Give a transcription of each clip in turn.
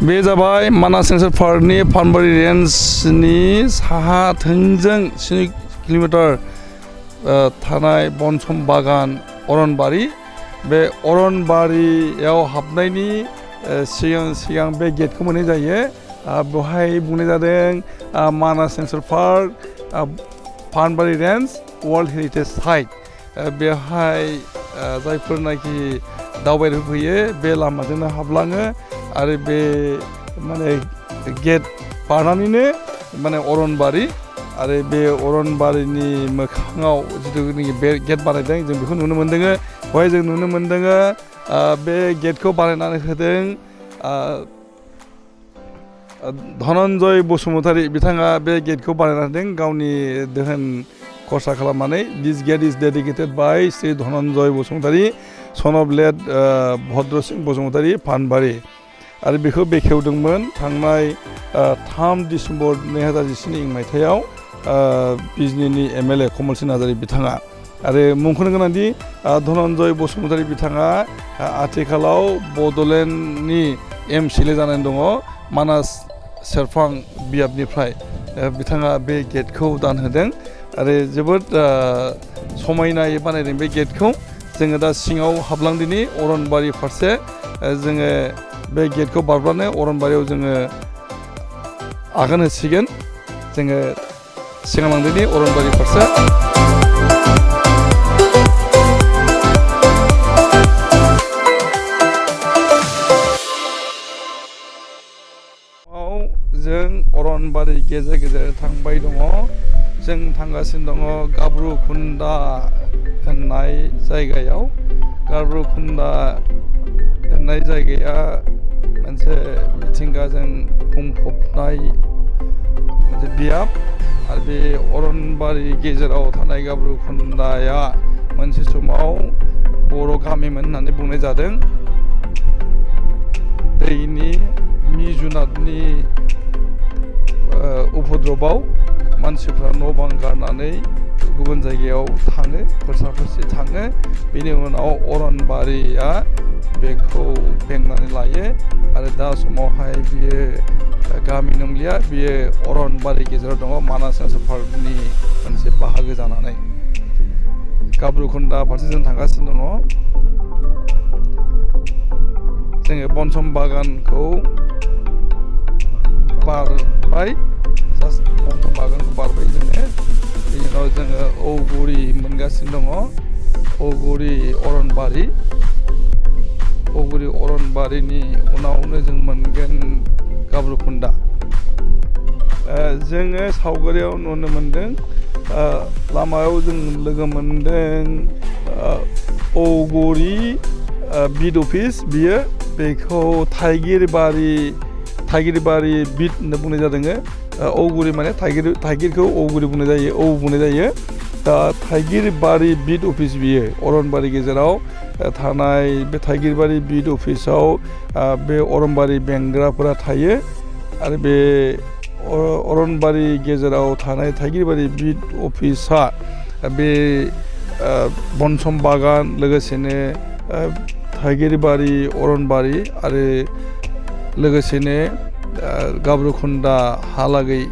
बे जाबाय मानास नेसनेल पार्कनि पानबारि रेन्जनि साहा थोंजों 7 किल'मिटार थानाय बनसम बागान अरनबारि। बे अरनबारियाव हाबनायनि सिगां बे गेटखौ मोननाय जायो। बेवहाय बुंनाय जादों Manas national park Panbari range world heritage site. बेवहाय जायफोरनाखि दावबायनो फैयो बे लामाजोंनो हाबलाङो आरो बे माने गेट बारनानैनो माने अरनबारि आरो बे अरनबारिनि मोखाङाव जिथुनाखि बे गेट बानायदों जों बेखौ नुनो मोन्दों। बेवहाय जों नुनो मोन्दों बे गेटखौ बानायनानै होदों धनन्जय बसुमतारी बिथाङा बे गेटखौ बानायना होदों गावनि दोहोन खरसा खालामनानै। This gate is dedicated by Shri Dhananjay Basumatary son of late भद्र सिंह बसुमतारी पानबारि। आरो बेखौ बेखेवदोंमोन थांनाय 3 डिसेम्बर 2017 मायथाइयाव बिजनीनि MLA कमलसिं नार्जारी बिथाङा। आरो मुंख'नो गोनांदि धनन्जय बसुमतारी बिथाङा आथिखालाव बड'लेण्डनि MCLA जानानै दङ मानास सेरफां बियाबनिफ्राय। बिथाङा बे गेटखौ दानहोदों आरो जोबोद समायनायै बानायदों बे गेटखौ। जोङो दा सिङाव हाबलांदिनि अरनबारि फारसे। जोङो बे गेटखौ बारब्लानो अरनबारियाव जोङो आगान होसिगोन। जोङो सिगांलांदिनि अरनबारि फारसे। जों अरनबारि गेजेर गेजेर थांबाय दङ। जों थांगासिनो दङ गाब्रुखुन्दा होननाय जायगायाव। गाब्रुखुन्दा होननाय जायगाया मोनसे मिथिंगाजों बुंफबनाय मोनसे बियाब। आरो बे अरनबारि गेजेराव थानाय गाब्रुखुन्दाया मोनसे समाव बर' गामिमोन होननानै बुंनाय जादों। दैनि जुनारनि उपद्रबआव मानसिफ्रा न' बां गारनानै गुबुन जायगायाव थाङो, फोरसा थाङो। बेनि उनाव अरनबारिया बेखौ बेंनानै लायो आरो दा समावहाय बियो गामि नंलिया, बियो अरनबारि गेजेराव दङ मानास नेसनेल पार्कनि मोनसे बाहागो जानानै। गाब्रुखुन्दा फारसे जों थांगासिनो दङ। जोङो बनसम बागानखौ बारबाय, जास्ट बनसम बागानखौ बारबाय जोङो। बेनि उनाव जोङो औगुरि मोनगासिनो दङ। औगुरि अरनबारि। औगुरि अरनबारिनि उनावनो जों मोनगोन गाब्रुखुन्दा। जोङो सावगारियाव नुनो मोन्दों लामायाव जों लोगो मोन्दों औगुरि बिट अफिस। बियो बेखौ थाइगिरबारि बिट होनना बुंनाय जादों। औगुरि माने थाइगिरखौ औगुरि बुंनाय जायो, औ बुंनाय जायो। दा थाइगिरबारि बिट अफिस बियो अरनबारि गेजेराव थानाय। बे थाइगिरबारि बिट अफिसाव बे अरनबारि बेंग्राफोरा थायो। आरो बे अरनबारि गेजेराव थानाय थाइगिरबारि बिट अफिसा बे बनसम बागान लोगोसेनो थाइगिरबारि अरनबारि आरो लोगोसेनो गाब्रुखुन्दा हालागै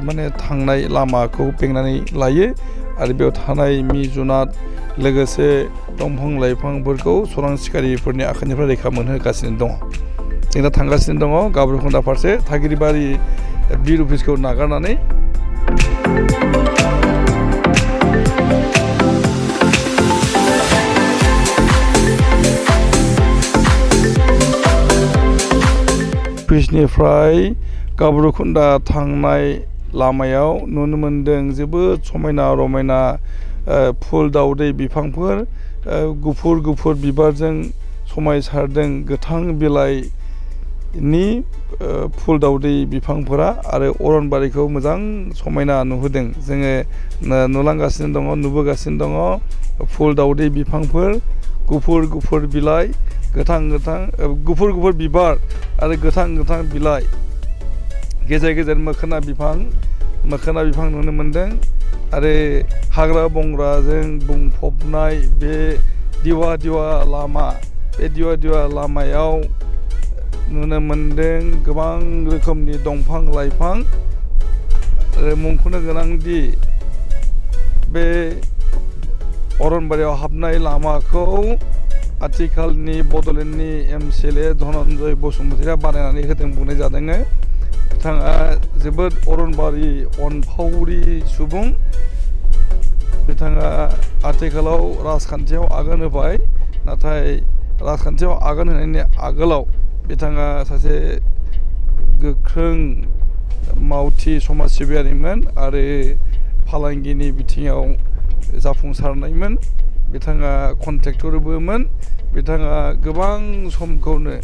माने थांनाय लामाखौ बेंनानै लायो। आरो बेयाव थानाय जुनाद लोगोसे दंफां लाइफांफोरखौ चरां सिखारिफोरनि आखाइनिफ्राय रैखा मोनहोगासिनो दङ। जों दा थांगासिनो दङ गाब्रुखुन्दा फारसे थाइगिरबारि बिट अफिसखौ नागारनानै। अफिसनिफ्राय गाब्रुखुन्दा थांनाय लामायाव नुनो मोन्दों जोबोद समायना रमायना फुल दाउदै बिफांफोर, गुफुर गुफुर बिबारजों समायसारदों गोथां बिलाइनि फुल दाउदै बिफांफोरा। आरो अरनबारिखौ मोजां समायना नुहोदों। जोङो नुलांगासिनो दङ, नुबोगासिनो दङ फुल दाउदै बिफांफोर, गुफुर गुफुर बिलाइ, गुफुर गुफुर बिबार आरो गोथां बिलाइ। गेजेर गेजेर मोखोना बिफां नुनो मोन्दों। आरो हाग्रा बंग्राजों बुंफबनाय बे दिवा लामा, बे दिवा लामायाव नुनो मोनदों गोबां रोखोमनि दंफां लाइफां आरो मुंख'नो गोनांदि बे अरनबारियाव हाबनाय लामाखौ आथिखालनि बड'लेण्डनि MCLA धनन्जय बसुमतारिया बानायनानै होदों बुंनाय जादों। बिथाङा जोबोद अरनबारि अनफावरि सुबुं। बिथाङा आथिखालाव राजखान्थियाव आगान होबाय, नाथाय राजखान्थियाव आगान होनायनि आगोलाव बिथाङा सासे गोख्रों मावथि समाज सिबियारिमोन आरो फालांगिनि बिथिङाव जाफुंसारनायमोन। बिथाङा कन्ट्रेक्टरबोमोन। बिथाङा गोबां समखौनो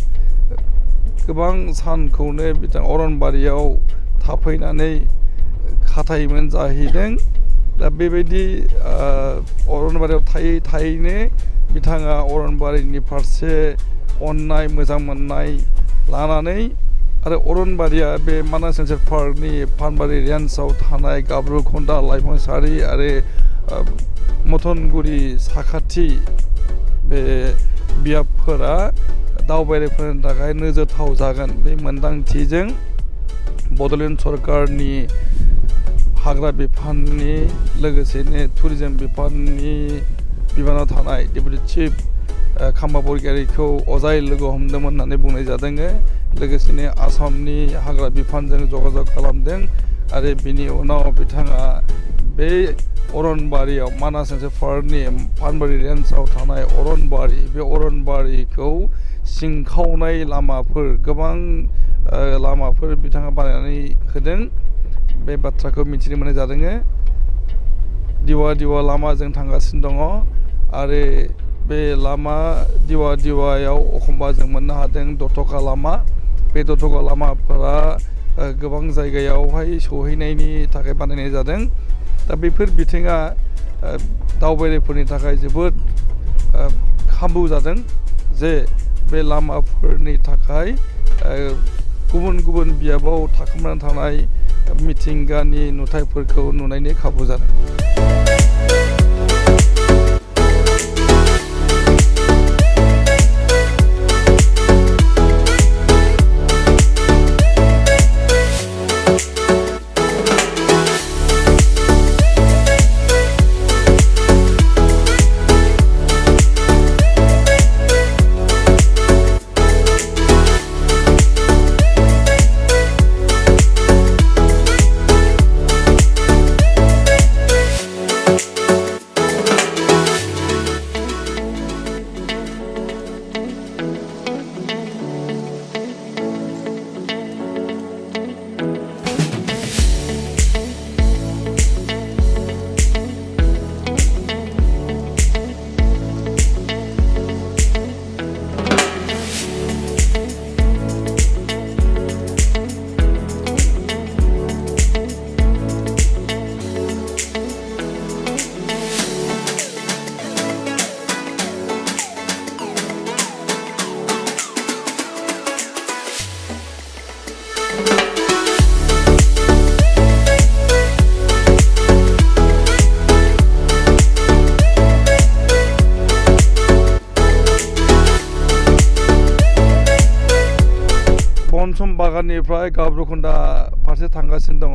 गोबां सानखौनो बिथाङा अरनबारियाव थाफैनानै खाथायोमोन जाहैदों। दा बेबायदि अरनबारियाव थायै थायैनो बिथाङा अरनबारिनि फारसे अननाय मोजां मोननाय लानानै आरो अरनबारिया बे मानास नेसनेल पार्कनि पानबारि रेन्जआव थानाय गाब्रुखन्दा लाइफांसारि आरो मथनगुरि साखाथि बे बियाबफोरा दावबायारिफोरनि थाखाय नोजोरथाव जागोन बे मोनदांथिजों बड'लेण्ड सरकारनि हाग्रा बिफाननि लोगोसेनो टुरिजम बिफाननि बिबानाव थानाय डेपुटि चिफ खाम्बा बरगयारिखौ अजाय लोगो हमदोंमोन होननानै बुंनाय जादों। लोगोसेनो आसामनि हाग्रा बिफानजों जगाजग खालामदों आरो बिनि उनाव बिथाङा बे अरनबारियाव मानास नेसनेल पार्कनि पानबारि रेन्जआव थानाय अरनबारि बे अरनबारिखौ सिंखावनाय लामाफोर गोबां लामाफोर बिथाङा बानायनानै होदों। बे बाथ्राखौ मिथिनो मोननाय जादों। दिवा लामा जों थांगासिनो दङ आरो बे लामा दिवायाव एखमबा जों मोननो हादों दथ'खा लामा। बे दथ'खा लामाफोरा गोबां जायगायावहाय सहैनायनि थाखाय बानायनाय जादों। दा बेफोर बिथिङा दावबायारिफोरनि थाखाय जोबोद खाबु जादों जे बे लामाफोरनि थाखाय गुबुन गुबुन बियाबाव थाखोमानानै थानाय मिथिंगानि नुथायफोरखौ नुनायनि खाबु जादों। बनसम बागाननिफ्राय गाब्रुखन्दा फारसे थांगासिनो दङ।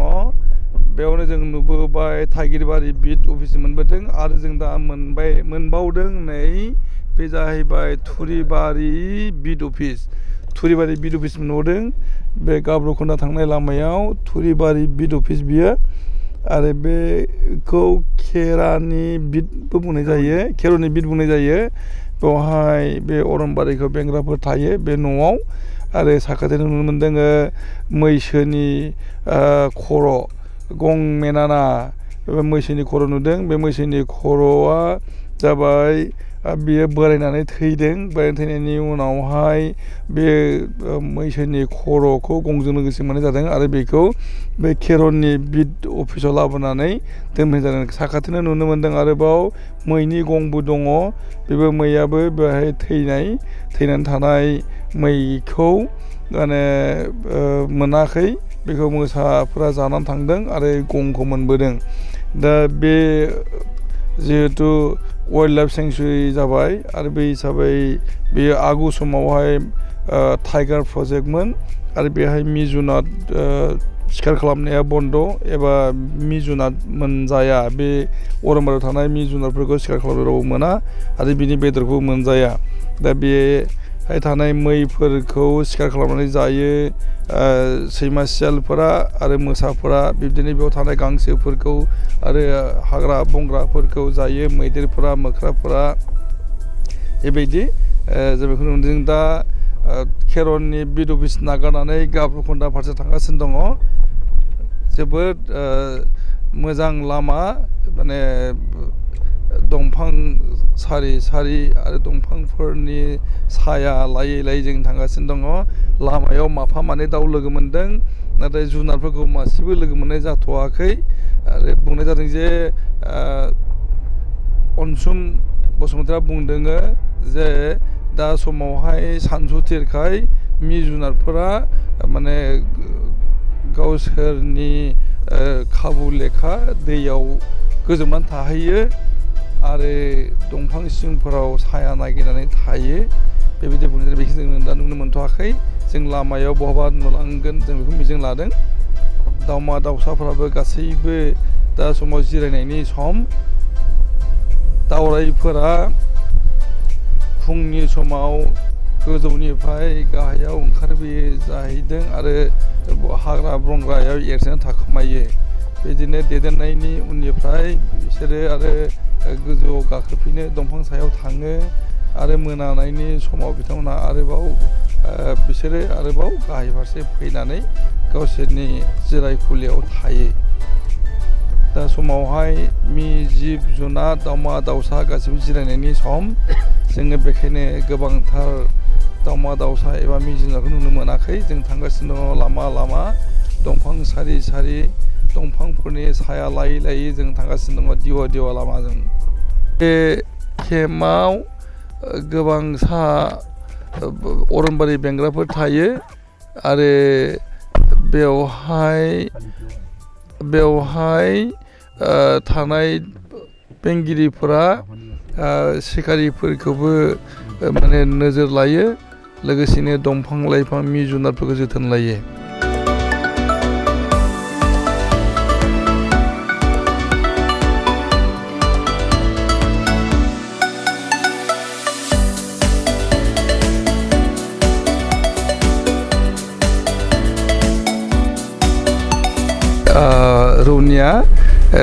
बेयावनो जों नुबोबाय थाइगिरबारि बिट अफिस मोनबोदों आरो जों दा मोनबावदों नै बे जाहैबाय थुरिबारि बिट अफिस। थुरिबारि बिट अफिस मोनबावदों बे गाब्रुखन्दा थांनाय लामायाव थुरिबारि बिट अफिस बियो आरो बेखौ खेरानि बिटबो बुंनाय जायो, खेर'नि बिट बुंनाय जायो। बेवहाय बे अरनबारिखौ बेंग्राफोर थायो बे न'आव आरो साखाथियाव नुनो मोनदों मैसोनि खर' गं मेनाना मैसोनि खर' नुदों। बे मैसोनि खर'आ जाबाय बियो बोरायनानै थैदों। बोरायनानै थैनायनि उनावहाय बे मैसोनि खर'खौ गंजों लोगोसे मोननाय जादों आरो बेखौ बे खेरननि बिट अफिसाव लाबोनानै दोनफैनाय जादों। साखाथिनो नुनो मोनदों आरोबाव मैनि गंबो दङ। बेबो मैयाबो बेहाय थैनानै थानाय मैखौ माने मोनाखै, बेखौ मोसाफोरा जानानै थांदों आरो गंखौ मोनबोदों। दा बे जिहेथु वाइल्ड लाइफ सेंसुरि जाबाय आरो बे हिसाबै बेयो आगु समावहाय टाइगार प्रजेक्टमोन आरो बेहाय मि जुनाद शिकार खालामनाया बन्द एबा मि जुनाद मोनजाया बे अरनबारियाव थानाय मि जुनादफोरखौ शिकार खालामनो रावबो मोना आरो बिनि बेदरखौ मोनजाया दा बेहाय थानाय मैफोरखौ शिकार खालामनानै जायो सैमा सियालफोरा आरो मोसाफोरा बिब्दिनो बेयाव थानाय गांसोफोरखौ आरो हाग्रा बंग्राफोरखौ जायो मैदेरफोरा मोख्राफोरा बेबायदि जों बेखौ नुदों दा केरननि बिद अफिस नागारनानै गाब्रुखन्दा फारसे थांगासिनो दङ जोबोद मोजां लामा माने दंफां सारि सारि आरो दंफांफोरनि साया लायै लायै जों थांगासिनो दङ लामायाव माफा मानै दाउ लोगो मोनदों नाथाय जुनारफोरखौ मासेबो लोगो मोननाय जाथ'वाखै आरो बुंनाय जादों जे अनसुम बसुमतारिया बुंदों जे दा समावहाय सानसुथिरखाय मि जुनारफोरा माने गावसोरनि खाबु लेखा दैयाव गोजोमनानै थाहैयो आरो दंफां सिंफोराव साया नागिरनानै थायो बेबायदि बुंनाय बेखौ जों दा नुनो मोनथ'वाखै जों लामायाव बहाबा नुलांगोन जों बेखौ मिजिं लादों दाउमा दाउसाफोराबो गासैबो दा समाव जिरायनायनि सम दावराइफोरा फुंनि समाव गोजौनिफ्राय गाहायाव ओंखारबोयो जाहैदों आरो हाग्रा बंग्रायाव एरसोना थाखोमायो बिदिनो देदेरनायनि उननिफ्राय बिसोरो आरो गोजौआव गाखोफिनो दंफां सायाव थाङो आरो मोनानायनि समाव बिथांमोना आरोबाव बिसोरो आरोबाव गाहाय फारसे फैनानै गावसोरनि जिरायखुलियाव थायो दा समावहाय मि जिब जुनार दाउमा दाउसा गासिबो जिरायनायनि सम जोङो बेखायनो गोबांथार दाउमा दाउसा एबा मि जुनारखौ नुनो मोनाखै जों थांगासिनो दङ लामा लामा दंफां सारि सारि दंफांफोरनि साया लायै लायै जों थांगासिनो दङ दिवा दिवा लामाजों बे केम्पआव गोबांसा अरनबारि बेंग्राफोर थायो आरो बेवहाय थानाय बेंगिरिफोरा शिकारिफोरखौबो माने नोजोर लायो लोगोसेनो दंफां लाइफां मि जुनारफोरखौ जोथोन लायो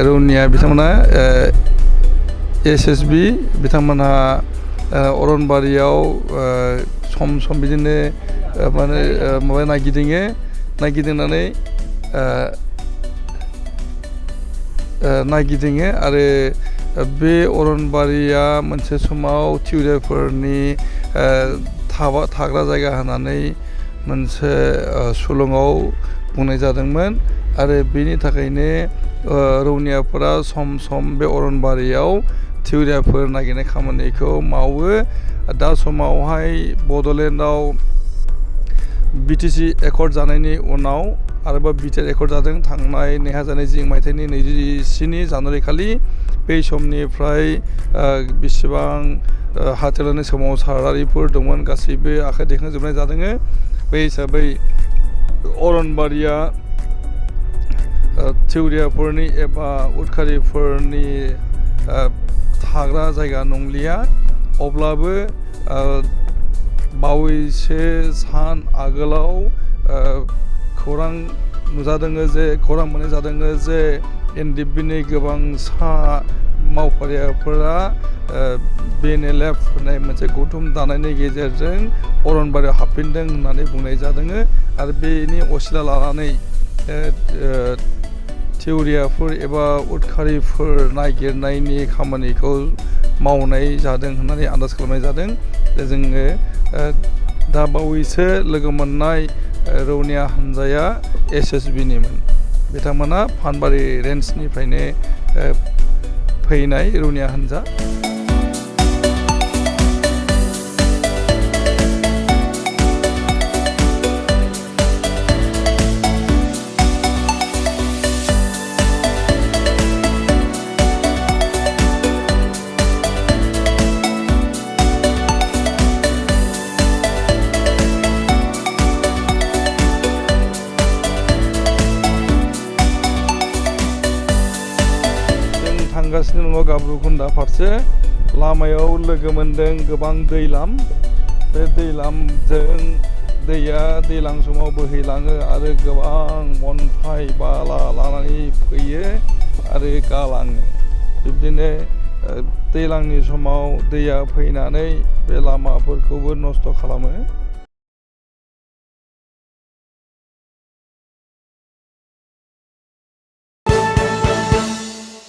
रौनिया बिथांमोना SSB बिथांमोनहा अरनबारियाव सम सम बिदिनो माने माबा नागिदिङो आरो बे अरनबारिया मोनसे समाव टिउरिस्टफोरनि थाग्रा जायगा होननानै मोनसे सुलुङाव बुंनाय जादोंमोन आरो बेनि थाखायनो रौनियाफोरा सम सम बे अरनबारियाव टिउरिस्टफोर नागिरनाय खामानिखौ मावो दा समावहाय बड'लेण्डआव BTC एकर्ड जानायनि उनाव आरोबाव BTR एकर्ड जादों थांनाय 2020 मायथाइनि 27 जानुवारि खालि बै समनिफ्राय बेसेबां हाथियारनि सोमावसारारिफोर दंमोन गासैबो आखाइ दैखांजोबनाय जादों बै हिसाबै अरनबारिया टिउरिस्टफोरनि एबा उदखारिफोरनि थाग्रा जायगा नंलिया अब्लाबो बावैसो सान आगोलाव खौरां मोननाय जादों जे NDBनि गोबांसा मावफारियाफोरा BNLF होननाय मोनसे गौथुम दानायनि गेजेरजों अरनबारियाव हाबफिनदों होननानै बुंनाय जादों आरो बेनि असिला लानानै टिउरिस्टफोर एबा उदखारिफोर नागिरनायनि खामानिखौ मावनाय जादों होननानै आन्दाज खालामनाय जादों जोङो दा बावैसो लोगो मोननाय रौनिया हान्जाया SSBनिमोन बिथांमोना फानबारि रेन्जनिफ्रायनो फैनाय रौनिया हान्जा दङ गाब्रुखुन्दा फारसे लामायाव लोगो मोनदों गोबां दैलाम बे दैलामजों दैया दैज्लां समाव बोहैलाङो आरो गोबां अन्थाइ बाला लानानै फैयो आरो गालाङो बिब्दिनो दैज्लांनि समाव दैया फैनानै बे लामाफोरखौबो नस्थ' खालामो